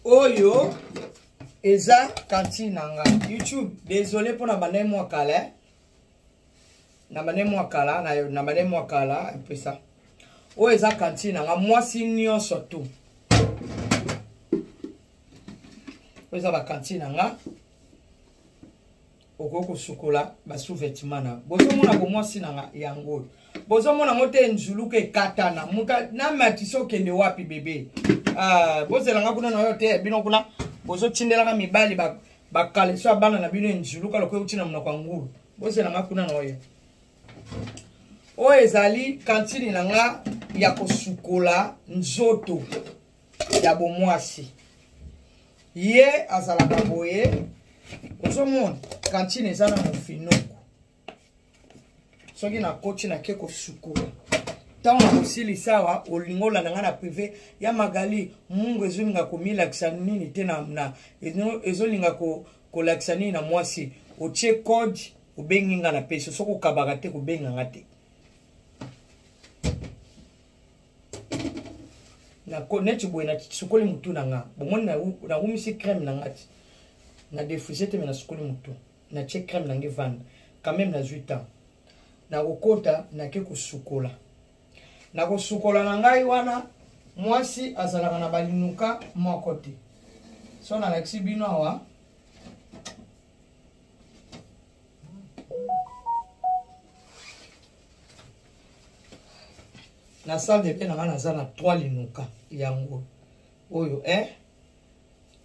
Oyo eza cantine na nga YouTube. Désolé mpona bandai mwa kala, eh. Na bandai mwa kala, na bandai mwa kala epesa. Oyo eza cantine na nga, mwasi nyonso tu. Oyo eza ba cantine na nga. Okoki kosukola ba sous-vêtements na. Bozomona ko mwasi na nga yango oyo. Bozomona ngo te nzuluka ekatana. Muta na matisi okende wapi bebe? Ah, bozela nga kuna na yo te bino kuna bozotindelaka mibali ba ba kaleso ya bana na bino nzuluka lokola euti na monoko ya ngulu. Bozela nga kuna na oyo. Oyo ezali kantine na nga ya kosukola nzoto ya bomwasi. Ye azalaka boye, ozomona kantine eza na mofinuku. Soki nakoti nake kosukola, ntango nakosilisa awa, olingi olanda ngai na prive ya Magali Mungu ezolinga komilakisa nini te na ezolinga kolakisa nini na mwasi. Otie code, obengi ngai na pesi. Soki okabaka te, kobenga nga te. Neti boye nasukoli motu na nga, bomoni nawumisi crème na nga ti na defrise te, me nasukoli motu, natie crème na nga evanda quand même, nazwi temps nakokota nake kosukola. Nakosukola na ngai wana, mwasi azalaka na balinuka moko te. So nalakisi bino awa, na salle de bain na nga naza na 3 linuka yango oyo 1,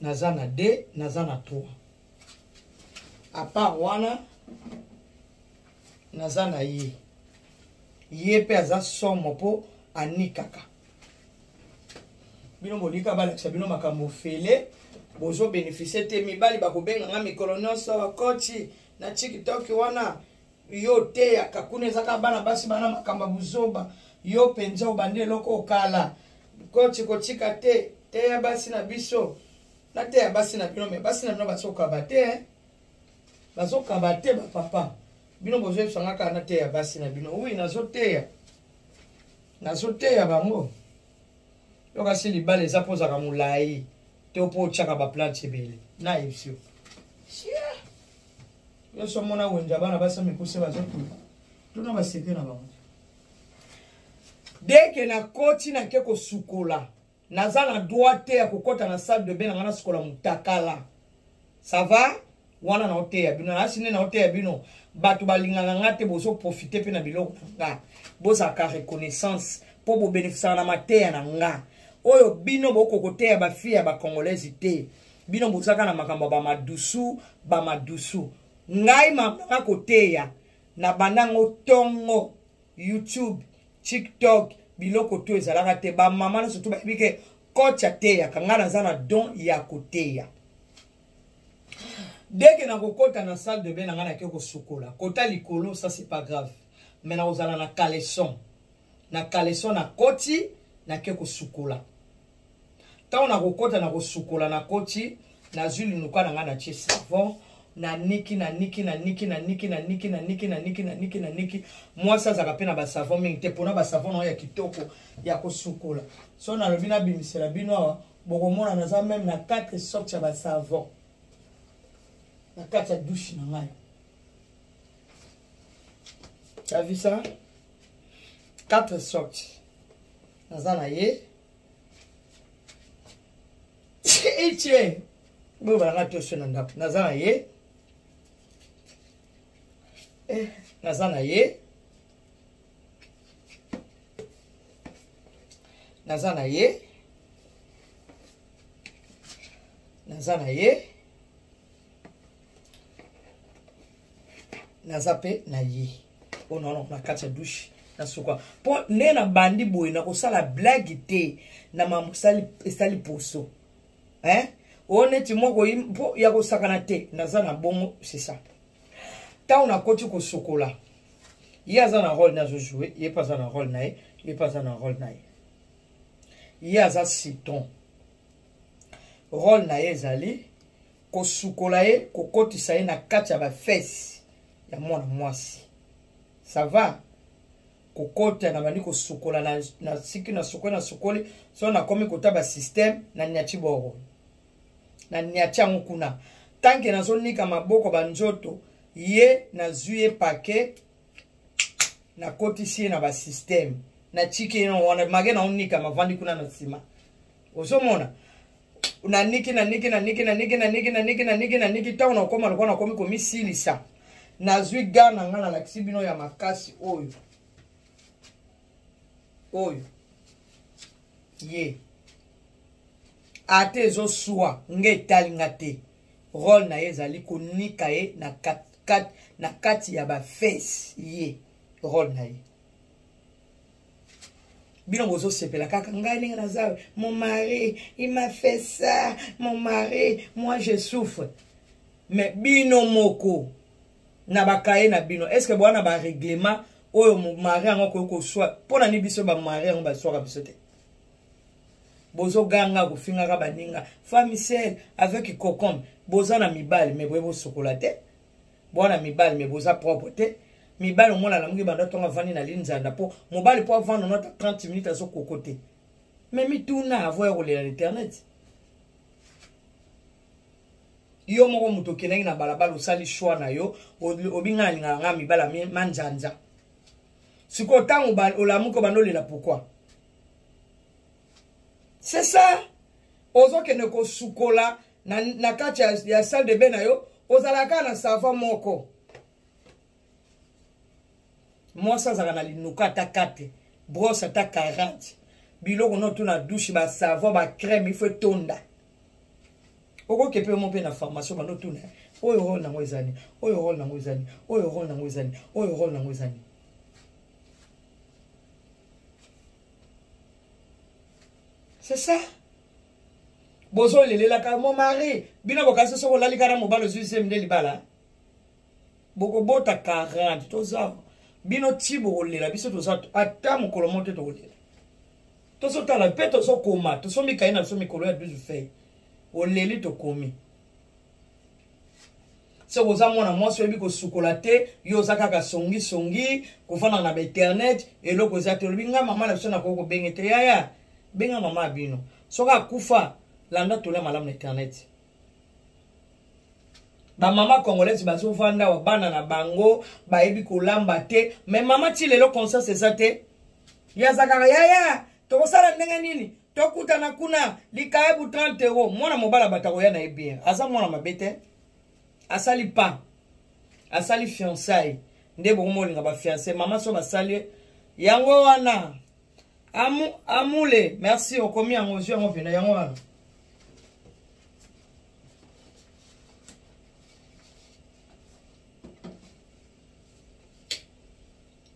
naza na 2, naza na 3. À part wana, naza na ye, ye mpe aza somo mpo anikaka bino. Bolika balakisa bino makambo ofele, bozobénéficie te. Mibali bakobenga nga mikolo nyonso, koti na TikTok wana, yo oteyaka kuna, ezaka bana basi bana makambo ya buzoba. Yo mpenza obandi eloko okala koti kotika te, teya basi na biso. Nateya basi na bino, me basi na bino bazokaba te, eh? Bazokaba te bapapa. Bino bozoyebisa nga kaka nateya basi na bino. Oui, nazoteya, nazoteya bango. Yo kasi libala eza mpo ozalaka molai te, mpo otiaka baplante ebele. Nayebisi yo, yo so mona wenze bana basi mikuse bazotuna tuna baseke na bango. Deke nakoti nake kosukola, naza na droit te ya kokɔta na salle de bain na nga nasukola motakala. Ça va wana, naoteya bino nasi nde naoteya bino. Bato balingaka nga te, bozoprofite mpe na biloko na nga. Bozalaka reconnaissance mpo bobénéficiaka na mateya na nga oyo. Bino bokoki koteya bafille ya bacongolaise te. Bino bozaka na makambo ya bamadusu bamadusu. Ngai nanga koteya na bandango ntongo YouTube, TikTok, biloko to ezalaka te. Bamama nyonso to bayebi ke coach ateyaka. Ngai naza na don ya koteya. Dès que nakokɔta na salle de bain na ngai, nake kosukola kota likolo, ça c'est pas grave, mais nakozala na caleçon. Na caleçon nakoti, nake kosukola. Ntango nakokɔta na kosukola, nakoti, nazwi linuka na ngai, natie savon, naniki, naniki, naniki, naniki, naniki, naniki, naniki, naniki, naniki. Mwasi azalaka mpe na basavon mingi te mpona basavon na oyo ya kitoko ya kosukola. So nalobi nabimisela bino awa, bokomona naza même na 4 sorte ya basavon na kati ya douche na ngai. T'as vu ça? 4 sortes naza na ye. Itie boyo balanga toso na ndako, naza na ye, eh, naza na ye, naza na ye, naza na ye, naza mpe na ye. Oyo naona na kati ya douche na suka, mpo nde na bandi boye, nakosala blague te na mambo esali poso, hein? Oyo neti moko mpo ya kosakana te, naza na bongo. C'est ça. Ntango nakoti kosukola, ye aza na rôle nazojoue, ye mpe aza na rôle na ye, ye mpe aza na rôle na ye. Ye aza citron, rôle na ye ezali kosukola ye, kokotisa ye na kati ya bafese ya mwana mwasi. Ça va kokota, na bandi kosukola, na siki, na sukoli, na sukoli. So nakomi kota basystème, na niati boro. Na niati yango kuna. Tant que nazonika maboko banzoto, ye nazwi ye paquet, nakotisi ye na basystème, natiki ye wana make naonika mavandi kuna na nsima. Ozomona naniki naniki naniki naniki naniki naniki naniki naniki, ntango nakoma lokola nakomi komisilisa, nazwi ga na ngai nalakisi bino ya makasi oyo oyo ye ate ezoswa nga etali nga te. Role na ye ezali konika ye na, kat, kat, na kati ya bafese ye role na ye. Bino bozosepela kaka ngai ndenge naza, mon mari il m'a fait ça, mon mari, moi je souffre. Mais bino moko na bakaye na bino, est ce que boa na barèglement oyo mari yango akoki koswa? Mpo na nini biso bamari yango baswaka biso te? Bozoganga kofingaka baninga femme seule avec cocombe. Boza na mibali me boye bosokola te, boa na mibali me boza propre te. Mibali omona alamuki banda ntongo avandi na linzanda mpo mobali mpo avanda no ata 30 minutes azokoko te. Me mituna avo ya kolela na internet, yo moko moto okendaki na balabala, osali choix na yo, obinga nalingaka nga mibala manzanza. Sikoyo ntango olamuki obanda olela, pourquoi? C'est ça, ozokende kosukola na, na kati ya, ya salle de bain na yo, ozalaka na savon moko. Mwasi azalaka na linuka ata 4 brosse ata 40 biloko no tu na douche, basavon, bacrème, ifo etonda. Okoke mpe mo mpe na formation bando tuna oyo role nango ezani, oyo role nango ezani, oyo role nango ezani, oyo role nango ezani. C'est ça, bozolelelaka mon mari. Bino bokasi soki olali kaka na mobali ozwi zemi nde libala bokobota 40. Toza bino ti bokolela, biso toza ata mokolo moko te tokolela. Tozotala mpe tozokoma, tosombi kaye na biso mikolo ya 12 feuille. Oleli, tokomi. Soki oza mwana mwasi oyebi kosukola te, yo oza kaka songisongi, kofanda na bainternet, eloko eza te. Olobi ngai mama na biso nakoki kobenge te. Yaya, benga mama ya bino soki akufa, landa tola malamu na internet. Bamama congolaise bazovanda wa bana na bango bayebi kolamba te, mais mama ti lelo conscience eza te. Ye aza kaka yaya, tokosala ndenge nini? Tokutana kuna likayebu 30 euro. Mwana mobala bato akoya na ye bien, aza mwana mabe te, asali pa asali fiançaille nde bokomolinga bafiance. Mama so basali yango wana amu, amule merci, okomi yango, ozwi yango mpena yango wana.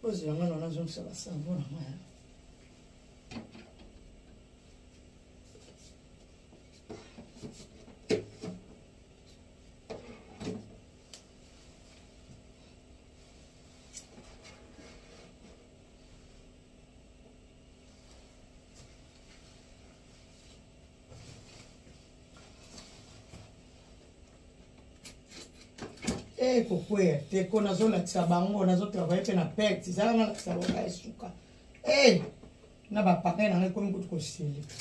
Ozwi yango na nazongisa basango na ngai. Eh, kokweya te ko nazolakisa bango, nazotravaille mpe na perte ezala nalakisa bango esuka. Eh, na bapareil nanga ekomi kutu kosilika.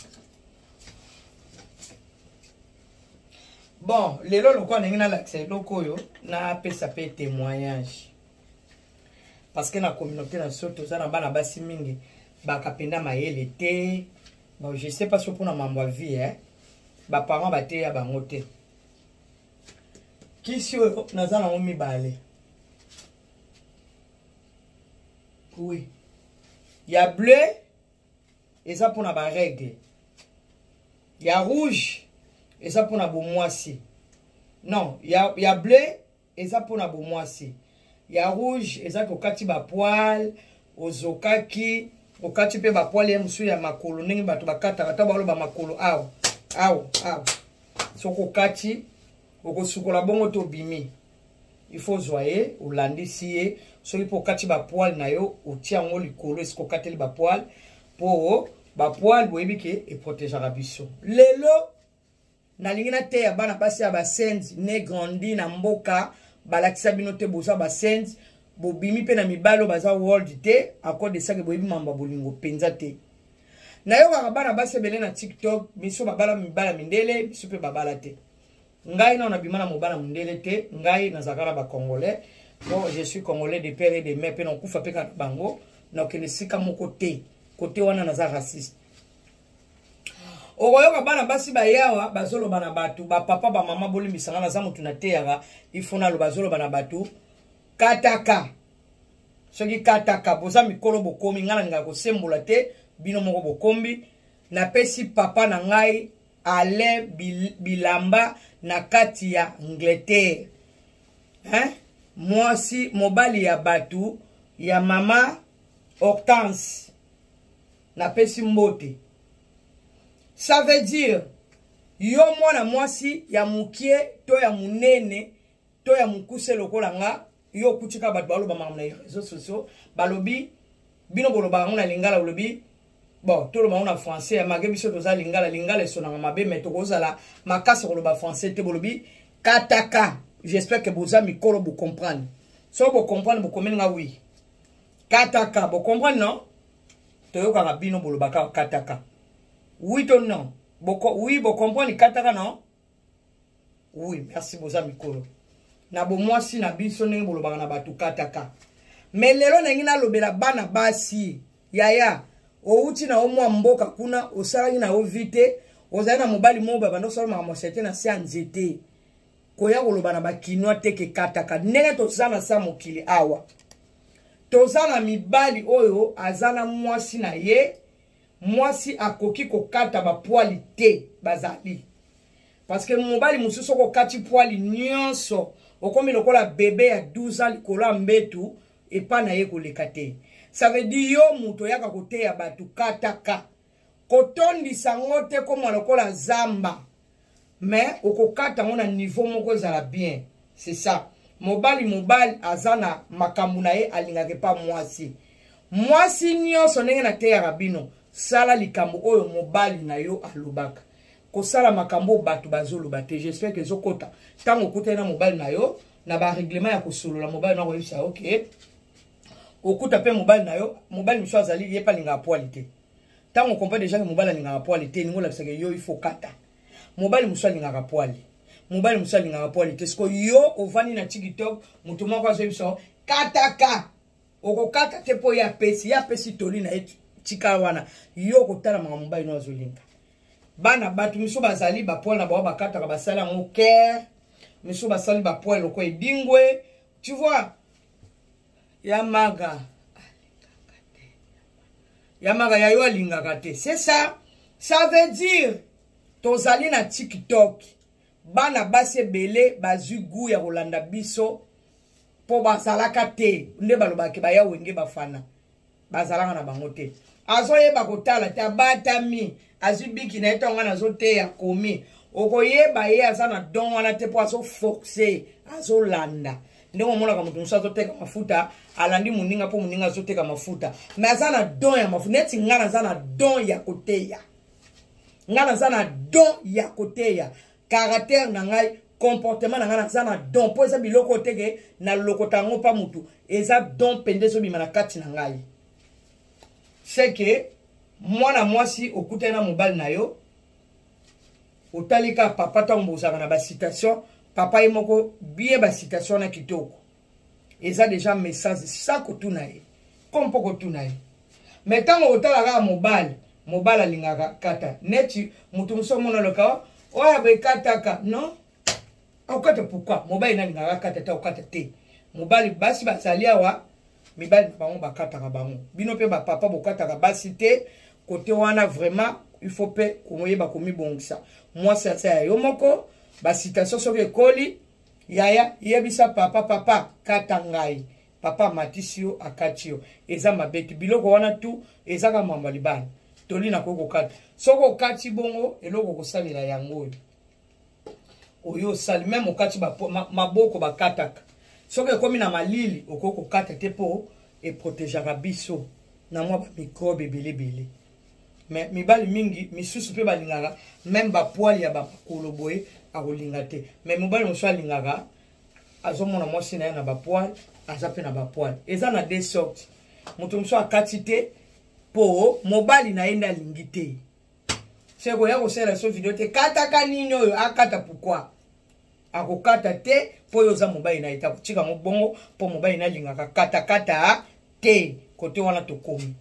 Bon, lelo lokola ndenge nalakisa eloko oyo, napesa mpe témoignage parce que na communauté na biso toza na bana basi mingi bakapenda mayele te. Bon, je sais pas so mpona mambo ya vie, eh? Baparent bateya bango te. Kisi oyo naza nango mibale, oui, ya bleu eza mpona barègle, ya rouge eza mpona bomwasi. Non, ya, ya bleu eza mpona bomwasi, ya rouge eza kokati bapoile ozokaki, okati mpe bapoile ye mosusu ya makolo ndenge bato bakataka ta baloba makolo awa awa awa. Soki okati, okosukola bongo to obimi, il faut ozwa ye, olandisi ye. Soki mpo okati bapoile na yo, otia yango likolo esika okateli bapoile, mpo bapoile boyebi ke eprotegeaka biso. Lelo nalingi nateya bana basi ya basenzi ne grandi na mboka balakisa bino te. Boza basenzi, bobimi mpe na mibali oyo baza world te, akode esaki boyebi mambo ya bolingo mpenza te. Nayokaka bana basi ebele na TikTok, miso babala mibala mindele, miso mpe babala te. Ngai nao nabima na mobala mondele te, ngai nazalaka na bacongolais. Bon, je suis congolais de père et de mère, mpe nakufa mpe kaka na bango, nakokende esika moko te. Kote wana naza raciste. Okoyoka bana basi bayawa bazoloba na bato, bapapa, bamama, bolimbisanga, naza motu nateyaka, ifo naloba. Azoloba na bato kataka, soki kataka, boza mikolo, bokomi. Ngai nalingaka kosembola te, bino moko bokombi. Napesi papa na ngai Alain Bilamba na kati ya Angleterre, hein? Mwasi mobali ya bato ya mama Hortense, napesi mbote. Ça veut dire yo mwana mwasi ya mokie to ya monene to ya mokuse lokola nga, yo okuti kaka bato baloba makambo na réseaux sociaux, balobi bino bolobaka yango na lingala, olobi bon, toloba yango na français ya make. Biso toza lingala, lingala esonaka mabe, mais tokozala makasi koloba français te. Bolobi kataka. J'espère que boza mikolo, bocomprendre. Soki bocomprendre, bokomeli nga oui. Kataka, bocomprendre non? Toyokaka bino bolobaka kataka, oui to non? Boko, oui, bocomprendre kataka non? Oui, merci, boza mikolo na bomwasi na biso, ndenge bolobaka na bato kataka. Me lelo ndenge nalobela bana basi, yaya, outi na yo mwa mboka kuna, osalaki na yo vi te, ozali na mobali moko babanda osala makambo sete na se ya nzete, koya koloba na bakinois te ke kataka. Ndenge toza na sa mokili awa, toza na mibali oyo aza na mwasi na ye, mwasi akoki kokata bapoils te. Bazali parce que mobali mosusu soki okati poils nyonso, okomi lokola bebe ya 12 ans likolo ya mbetu epa na ye, koleka te. Ça veut dire yo moto oyaka koteya bato kataka, kotondisa yango te komwa lokola zamba, mais okokata yango na niveau moko ezala bien. C'est ça. Mobali, mobali aza na makambo na ye alingaka epa mwasi. Mwasi nyonso, ndenge nateyaka bino, sala likambo oyo mobali na yo alobaka, kosala makambo oyo bato bazoloba te. J'espère que ezokota. Ntango okutani na mobali na yo na barèglement ya kosolola, mobali na koyebisa, ok, okuta mpe mobali na yo. Mobali mosusu azali, ye mpe alingaka poils te. Ntango okomprendre déjà ke mobali alingaka poils te, elingi olakisaka yo il faut kata. Mobali mosusu alingaka poils, mobali mosusu alingaka poils te. Siko yo ovandi na TikTok, moto moko azoyebisa kataka, okokata te mpo ye apesi, ye apesi toli na ye. Tika wana, yo okotala makambo mobali no azolinga. Bana bato miso bazali bapoils na bango bakataka, basali yango care, miso basali bapoils lokola edingwe, tu vois. Ya maga, ya maga, ya yo alingaka te. C'est ça. Ça veut dire tozali na TikTok, bana basi ebele bazwi gu ya kolanda biso mpo bazalaka te. Nde balobaki baya wenge, bafana bazalaka na bango te, azoyeba kotala te, abatami, azwi biki na ye. Ntongo nazoteya komi, okoyeba ye aza na don wana te, mpo azoforce, azolanda. Ndenge omonaka moto mosusu azoteka mafuta, alandi moninga mpo moninga azoteka mafuta, mais aza na don ya mafuta. Neti ngai naza na don ya koteya, ngai naza na don ya koteya. Caractère na ngai, comportement na ngai, naza na don, mpo eza biloko teke nalokota yango mpa motu, eza don mpenza ezobima na kati na ngai. C'est que mwana mwasi okutani na mobali na yo, otali kaka papa. Ntango bozalaka na bacitation, papa ye moko bien, bacitation wana kitoko, eza déjà message sa kotuna ye ko mpo kotuna ye. Mais ntango otala kaka mobali, mobali alingaka kata neti moto mosusu omona loka oyo boye, kataka non, okata pourquoi? Mobali nalingaka kata te, okata te. Mobali, basi bazali awa, mibali na bango bakataka bango. Bino mpe bapapa bokataka basi te. Kote wana vraiment il faut mpe koyeba komibongisa. Mwasi aza ya yo moko. Bacitation soki ekoli, yaya, yebisa papa: "Papa, kata ngai." Papa amatisi yo, akati yo, eza mabe te. Biloko wana tu ezaka mambo ya libala. Toli nakoki kokata. Soki okati bongo, eloko okosalela yango oyo oyo osali, même okati maboko, bakataka. Soki ekomi na malili, okoki kokata te, mpo eprotégeaka biso na mwa bamicrobe ebelebele. Mais mibali mingi misusu mpe balingaka même bapoils ya bamakolo boye, akolinga te. Mais mobali mosusu alingaka, azomona mwasi na ye na bapoils, aza mpe na bapoils. Eza na deux sortes. Moto mosusu akati te mpo mobali na ye nde alingi te. Se koya kosalela so video te, kataka nini oyo akata pourquoi? Akokata te mpo oyo oza mobali na ye te, akotika yango bongo mpo mobali na alingaka katakata te. Kote wana tokomi,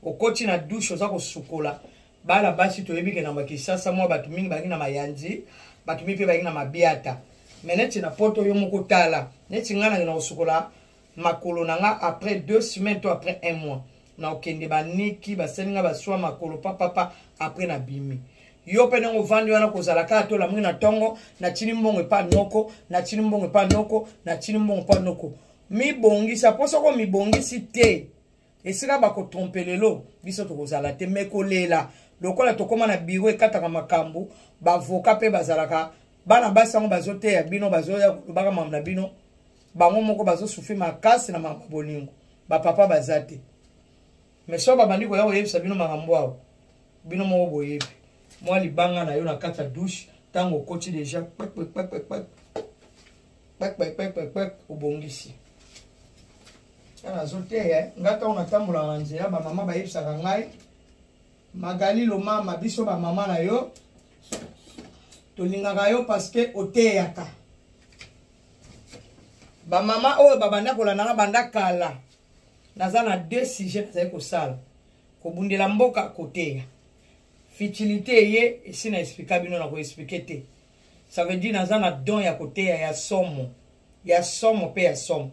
okoti na douche, oza kosukola. Bana basi, toyebi ke na Makisasa mwa bato mingi bangi na mayanzi, bato mingi mpe bangi na mabiata. Me neti na Poto, yo moko tala, neti ngai nangi na kosukola makolo na nga après 2 semaines to après un mois, na okende baniki basali nga baswa makolo papapa, après nabimi. Yo mpe ndenge ovandi wana, kozala kaka to olamuki na ntongo, natini mbongo epa noko, natini mbongo epa noko, natini mbongo epa noko. Mibongisa, mpo soko mibongisi te, esika bakotrompe lelo, biso tokozala te. Me kolela lokola tokóma na biro ekataka makambo, bavoka mpe bazalaka. Bana basi yango bazoteya bino, bazoya kolobaka makambo na bino, bango moko bazosouffrir makasi na makambo bolingo. Bapapa baza te, mais so babandi koya koyebisa bino makambo awa, bino moko boyebi. Mwa libanga na yo na kati ya douche, ntango okoti déjà, kpek kpek kpek kpek kpek kpek kpek kpek kpek, obongisi. Nga nazoteya, nga ntango natambolaka na nzela, bamama bayebisaka ngai: "Magali Lomama, biso bamama na yo tolingaka yo parce que oteyaka." Bamama oyo babanda kolanda nga banda kala, naza na deux sujets nazali kosala: kobundela mboka, koteya. Futilité eye esi na expliquer bino, na koexpliquer te. Ça veut dire naza na don ya koteya ya somo, ya somo mpe ya somo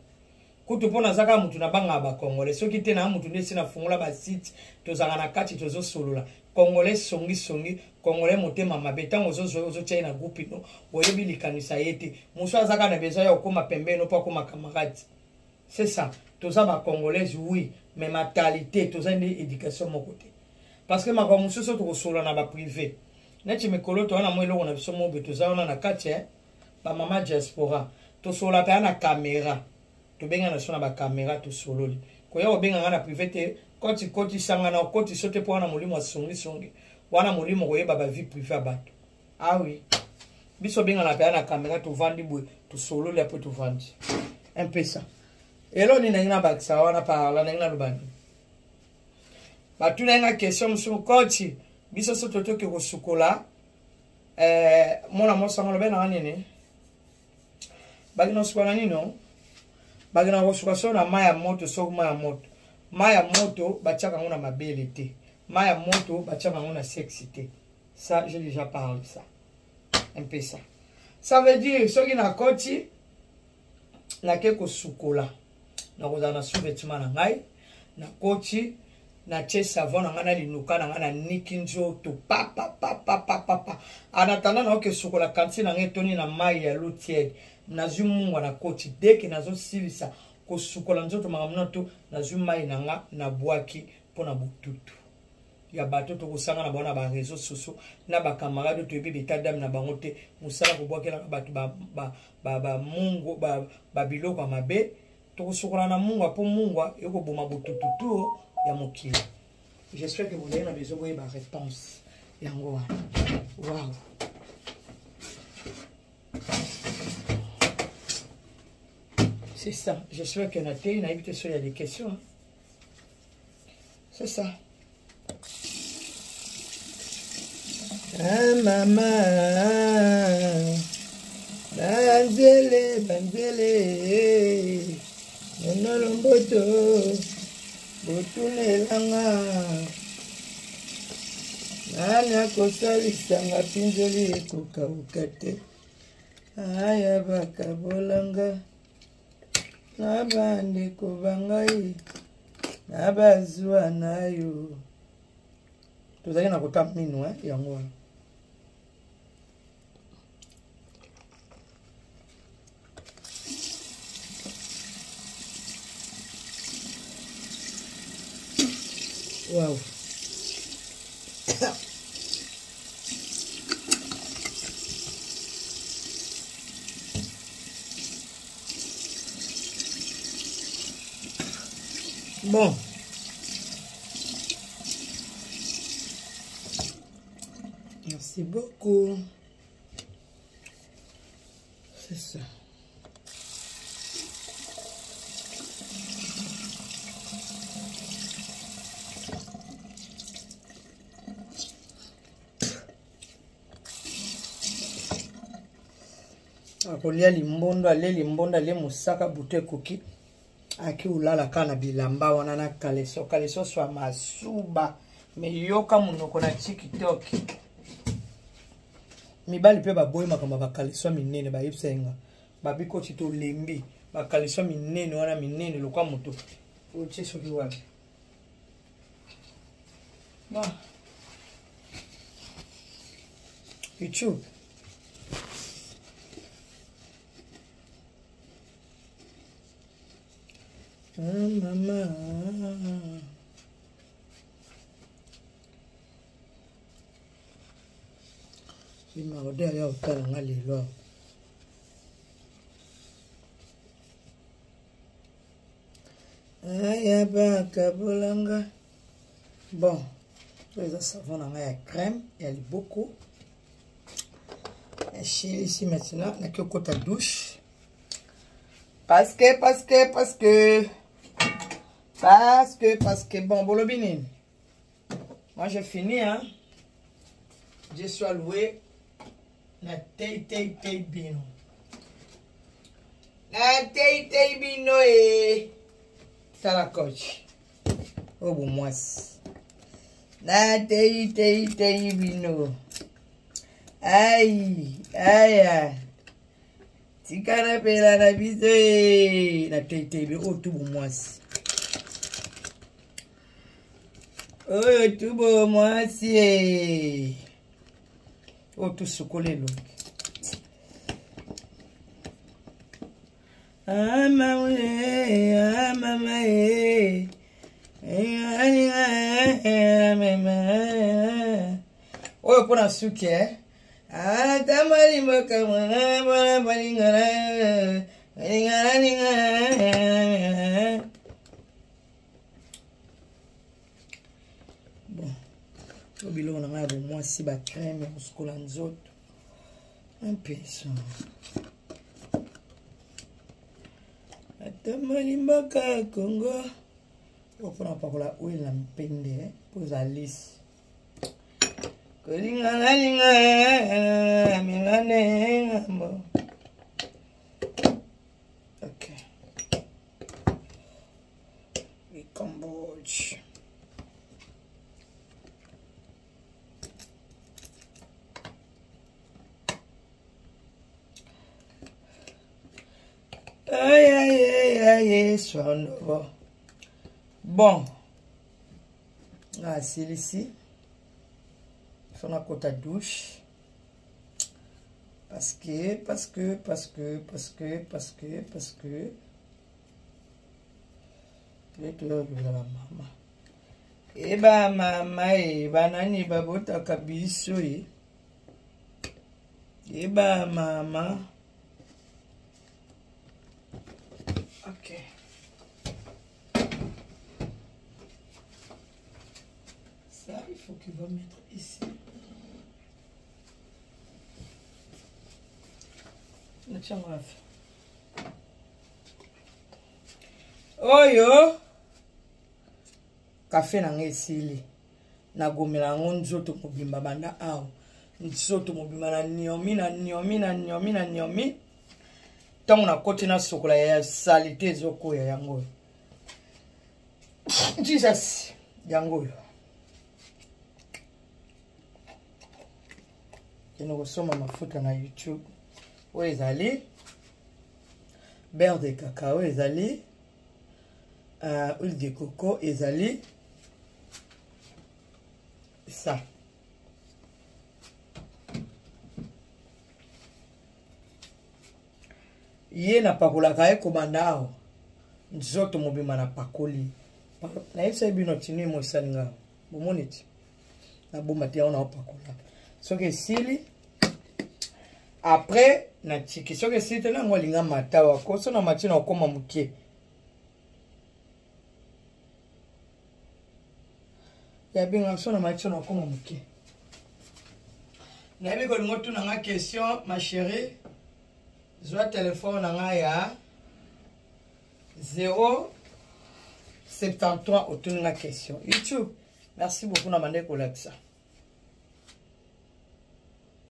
kutu, mpo naza kaka mutu nabangaka bacongolais. Soki te, naa mutu nde esi nafungola basite, tozalaka na kati, tozosolola. Congolais songisongi, congolais motema mabe. Ntango ozozwa, ozotia ye na groupe, no oyebi likanisa ye te. Mosu aza kaka na besoin ya kokóma pembeni mpo akóma camarade. C'est ça, toza bacongolaise, oui, mais mentalité toza nde éducation moko te, parce que makambo mosusu tokosolola na baprivé. Neti mikolo toza na mwa eloko na biso mobe, toza wana na kati ya bamama diaspora, tosolola mpe na caméra, tobenga na biso na bacaméra, tosololi. Koya kobenga nga na privé te, koti kotisanga na okoti te, mpo wana molimo asongisongi, wana molimo koyeba bavie privée ya bato. Ah oui, biso obengana mpe na caméra, tovandi boye, tosololi, apo tovandi un peu ça. Elo nini nangi nabakisa wana parla nangi naloba nini? Batuna nga question mosusu: "Koti biso so totoki kosukola mwana mwasi yango, lobe nanga nini, bakina kosukola na nino, bakina kosuka so na mai ya moto?" Soki mai ya moto, mai ya moto batiaka yango na mabele te, mai ya moto batiaka yango na sexe te. Ça, j'ai déjà parlé ça un peu. Ça, ça veut dire soki nakoti, nake kosukola, nakozala na sous-vêtement na ngai, nakoti, natie savon na ngai na linuka na ngai, naniki nzoto papapapapapa. En attendant naoke sukola, kanti na ngai etoni na mai ya l'eau tiède, nazwi mungwa na koti. Deke nazosilisa kosukola nzoto, makambo na to, nazwi mai na nga, nabwaki mpo na botutu ya bato tokosanga na bango na baréseaux sociaux na bacamarade oyo toyebi beta dame na bango te. Mosala kobwakelaka bato bamungu, babiloko ya mabe. Tokosukola na mungwa mpo mungwa ekoboma botututu ya mokili. J'espère que bozali na besoin boyeba réponse yango wana. Wow, c'est ça. J'espère que na te nayebi te so ya des questions, hein? C'est ça. Ah, mama, banzele banzele nonolo mboto botunelanga, nani akosalisanga mpinzoli ekokauka te? Aya bakabolanga na bandeko bangai na bazwa na yo. Tozalaki na kota mino yango wana. Wow. Bon. Merci beaucoup. C'est ça. Akolia limbondo, alie limbondo, alie mosaka, butu ekoki, aki olala kaka na bilamba wana na kaleso. Kaleso swa masuba, me yoka monoko na TikTok. Mibali mpe baboyi makambo ya bakaleso minene, bayebisa ye nga babikoti tolembi bakaleso minene wana, minene lokwa moto otie soki wapi. Bon. YouTube. Ah, mama. Bima ode ya otala nga lelo. Aya bakabolanga. Bon, oyo eza savon na ngai ya crème ya liboko. Nasilisi maintenant, naki okota douche. Parce que, parce que, parce que, parce que, parce que, bon, bolobi nini? Moi, j'ai fini, hein. Dieu soit loué. Na tei, tei, tei bino. Na tei, tei bino e. Tala coach. Oyo bomwasi. Na tei, tei, tei bino. Ai, aya. Tika na pela na biso e. Na tei, tei bino. Oyo tu bomwasi. Oyo tu bomwasi e. Oyo tosukoli elongi. Ah, mama, ah, mama, eh. Oyo mpona suki eh. Ata malimboka mwana mwana balingana balingana lingana. Bon, oyo biloko na ngai ya bomwasi, ba crème ya kosukola nzoto, mpeso ata malimbaka ya Congo. Oyo mpona kopakola huile na mpende mpo eza lisi. Kolingana linga milane ngambo. Ok, Cambodge. Aïe, aïe, aïe, aïe, sono. Bon, nasilisi, faut nakota douche parce que, parce que, parce que, parce que, parce que, parce que toyokozala mama eba mama e banani babotaka biso e eba mama. Ok, ça il faut qu'il va mettre ici. Natiango afa oyo kafe na ngai esili, nagomela yango nzoto mobimba, banda awa nzoto mobimba na niomi na niomi na niomi na niomi. Ntango nakoti nasokola ya salite ezokoya yango oyo. Jesus, yango oyo kende kosomba mafuta na YouTube. Oyo ezali beurre de cacao, ezali huile de coco, ezali ça. Ye napakolaka ye kobanda awa nzoto mobimba, napakoli. Nayebisa bino tini mo esali nga bomoni ti nabomba te yango, naopakola soki esili, après natiki. Soki esili te, nango alinga matawa koso na mati na okoma moke ya benga so na mati na okoma moke. Nayebi kolinga otuna nga question, ma chérie. Zwa telefone na ngai ya 073, otuni nga question. YouTube, merci beaucoup na bande kolakisa.